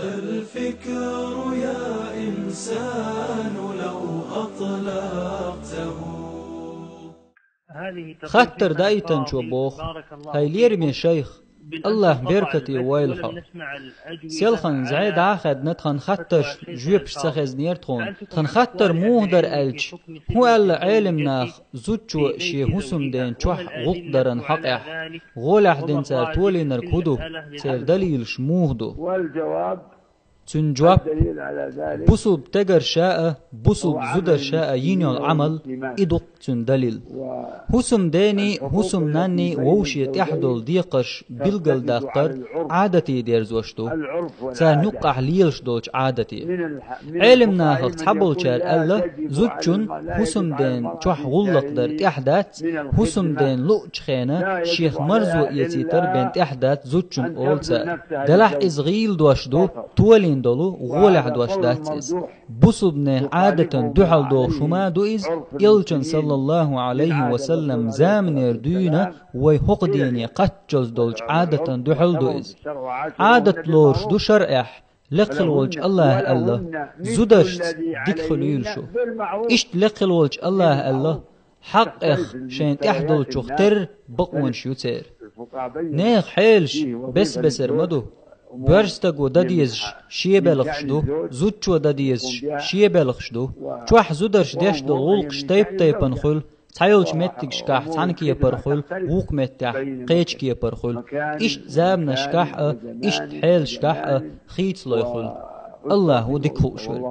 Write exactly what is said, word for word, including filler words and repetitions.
الفكر يا إنسان لو أطلقته. Хаттар даийтанчо боху: «Хьай лераме шайх, Аллахь беркате войла хьо. Селхан зӀе дӀахаьдна тхан хаттарш жоьпаш ца хезнера тхуна. Тхан хаттар муха дара аьлча, хӀун аьлла Ӏелам наха зудчо шен хӀусамден чохь гӀуллакх даран хьокъехь, гӀолехь дина цара толийнарг хӀун ду, церан далилаш муха ду?» Цуьнан жоп: бусулба стегара ша а, бусулба зудара ша а йина йолу Ӏамал, и ду-кх цуьнан далил. ХӀусамдений, хӀусамнанний вовше тӀехь долу декхарш билгалдаккхар Ӏадате дерзош ду, царна юккъахь лелаш долчу Ӏадате. Ӏелам нахах цхьаболчара аьлла, зудчун хӀусамден чохь гӀуллакх дар тӀехь дац, хӀусамден луъ чу хенахь шех марзо эцийтар бен тӀехь дац зудчун, олу цара. Делахь иза гӀийла дош ду, толийна долу гӀолехь дош дац иза. Бусулбанехь Ӏадатан дуьхьал дохуш хӀума а ду иза, Элчан, саллаллаху Ӏалайхи ва саллам, заманера дуьйна вай хӀокху дене кхаччалц долчу Ӏадатан дуьхьал ду иза. Ӏадат лоруш ду шарӀехь, лекха хила волчу Аллаха аьлла, зударшца дика хуьлийла шу. Иштта лекха хила волчу Аллаха аьлла, хьакъех шайн тӀехь долчух терра бакъонаш ю церан. Нехан хьелаш бес-бесара ма ду. Боьрша стаго дан дезаш шен белхаш ду, зудчо дан дезаш шен белхаш ду. Чохь зударша деш долу гӀуллакхаш тайп-тайпана хуьлу, цхьайолчу меттигашкахь цхьана кепара хуьлу, вукху меттехь кхечу кепара хуьлу. Иштта заманашкахь а, иштта хьелашкахь а хийцалой хуьлу. Аллах ву дика хууш верг.